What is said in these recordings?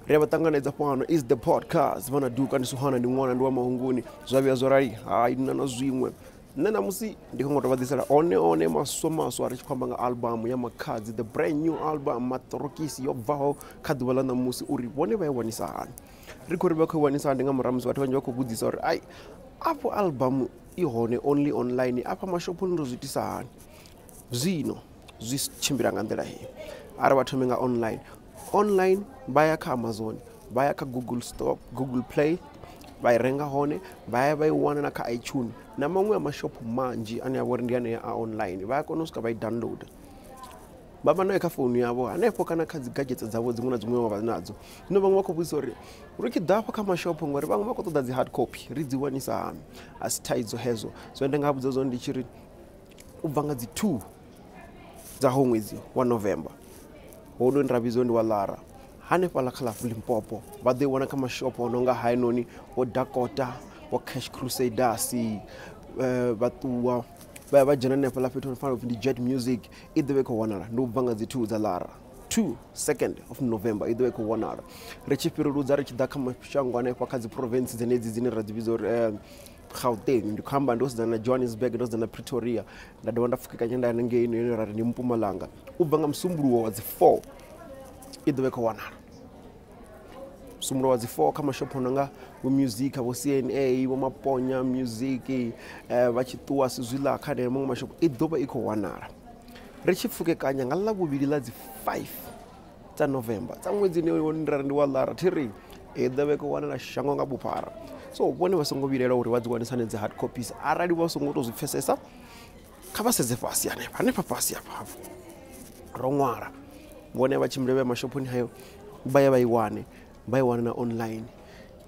Ri a vha ṱanganedza fhano is the podcast vhana Duka ndi Suhana ndi ṅwana ndi wa Mahunguni zwa vhuya zwo rali hai nna na zwiṅwe. Nṋe ṋamusi ndi khou ngo to vha ḓisela one one maswa maswa ri tshi khou amba nga album ya Makhadzi, the brand new album Maṱorokisi yo bvaho kha ḓuvha ḽa ṋamusi uri vhone vha i wanisa hani. Ri khou ri vha khou i wanisa hani nga murahu musi vhathu vhanzhi vha khou vhudzisa uri ai afho album i hone only online afha mashophoni ro zwi itisa hani. Zwino zwi tshimbila nga nḓila heyi, arali vha thome nga online, online vha ya kha Amazon, vha ya kha Google Store, Google Play vha i renga hone, vha ya vha i wana na kha iTunes na maṅwe a mashopho manzhi ane a vha uri ndi anea a online, vha a kona u swika vha i downloader vha vha nayo kha founu yavho hanefho kana kha dzi gadgets dzavho dziṅwe na dziṅwe vha vha nadzo. Zwino vhaṅwe vha khou vhudzisa uri ri tshi ḓa hafha kha mashopho ngori vhaṅwe vha khou ṱoḓa dzi hard copy ri dzi wanisa hani, a si thaidzo hezwo. So ndi nga vhudza zwone ndi tshi ri u bva nga dzi 2 dza ho ṅwedzi wa November hono ra vhidzwa ndi wa Lara hanefhaḽa kha ḽa Limpopo vha ḓo i wana kha mashopho o no nga hainoni vho Dakota, vho Cash Crusaders, vha ṱuwa vha ya vha dzhena hanefhaḽa fhethu ho fanela upfhi ndi Jet Music, i ḓovha i khou wanala. Ndi u bva nga dzi 2 dza Lara, 2 2nd of November i ḓovha i khou wanala. Ri tshi fhiruludza ri tshi ḓa kha mashango hanefha kha dzi province dzenedzi dzine ra dzi vhidza uri Gauteng, ndi khou amba ndo sedzana na Johannesburg, ndo sedzana na Pretoria, nda dovha nda pfukekanya nda hanengei ine ra ri ndi Mpumalanga. U bva nga musumbuluwo wa dzi 4 i ḓovha i khou wanala. Musumbuluwo wa dzi 4 kha mashopho no nga vho Music, vho CNA, vho Maponya Music, vha tshi ṱuwa si zwiḽa kha haneyo maṅwe mashopho i ḓovha i khou wanala. Ri tshi pfukekanya nga ḽavhuvhili ḽa dzi 5 dza November dza ṅwedzi une ra ri ndi wa Lara thi ri i ḓovha i khou wanala shango nga vhuphara. So vhone vha songo vhilaela uri vha dzi wanisa hani dzi hard copies, arali vha songo to zwi pfesesa kha vha sedze fhasi hanefha hanefha fhasi hafha hafho ro ṅwala, vhone vha tshimbile vha ya mashophoni hayo vha ya vha i wane, vha i wane na online.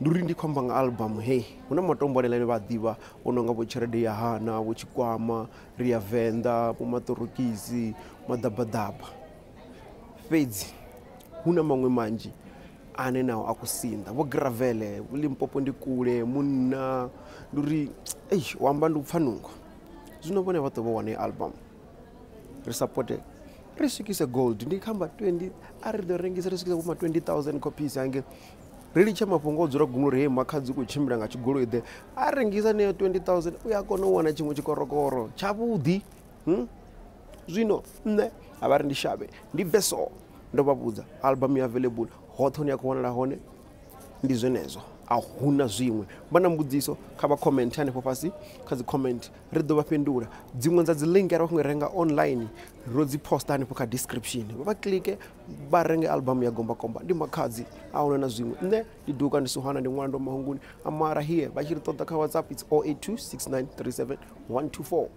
Ndi uri ndi khou amba nga album hey hu na matombo ane vha a ḓivha o no nga vho Tshelede ya Hana, vho Tshikwama, Ri ya Venḓa, vho Maṱorokisi, Maḓabaḓaba, fhedzi hu na maṅwe manzhi ane nao a khou sinḓa, vho Gravele, vho Limpopo ndi kule, munna, ndi uri eish u amba ndi u pfha nungo. Zwino vhone vha ḓo vha wane album ri supporte ri swikise gold, ndi khou amba 20 a ri ḓo rengisa ri swikise vho ma 20,000 copies hange ri litshe mafhungo o dzula gumuni uri hei Makhadzi u khou tshimbila nga tshigoloi ḓe, a rengisa neyo 20,000 u a kona u wana tshiṅwe tshikorokoro tshavhuḓi. Zwino nṋe a vha ri ndi shavhe ndi bve so, ndo vha vhudza album ya available hoṱhe hune ya khou wanala hone, ndi zwenezwo a huna zwiṅwe. Vha na mbudziso kha vha comment hanefho fhasi kha dzi comment ri ḓo vha fhindula. Dziṅwe dza dzi link arali vha khou renga online ro dzi posta hanefho kha description, vha klike vha renge album ya Gombakomba ndi Makhadzi, a huna na zwiṅwe. Nṋe ndi Duka ndi Suhana ndi ṅwana ndo Mahunguni amara here vha tshi ri ṱoḓa kha WhatsApp it's 082 6937 124,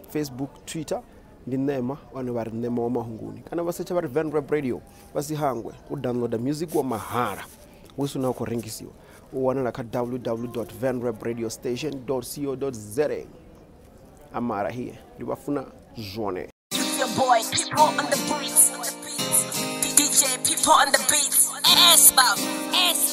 Facebook, Twitter ndi Ṋema vhane vha ri Ṋema wa Mahunguni, kana vha setsha vha ri Venrap Radio. Vha si hangwe u downloada music wa mahala hu si na khou rengisiwa, u wanala kha www.venrapradiostation.co.za. Amara here ndi vha funa zwone. Your boy, people on the beats. DJ, people on the beats. S-Bop, S.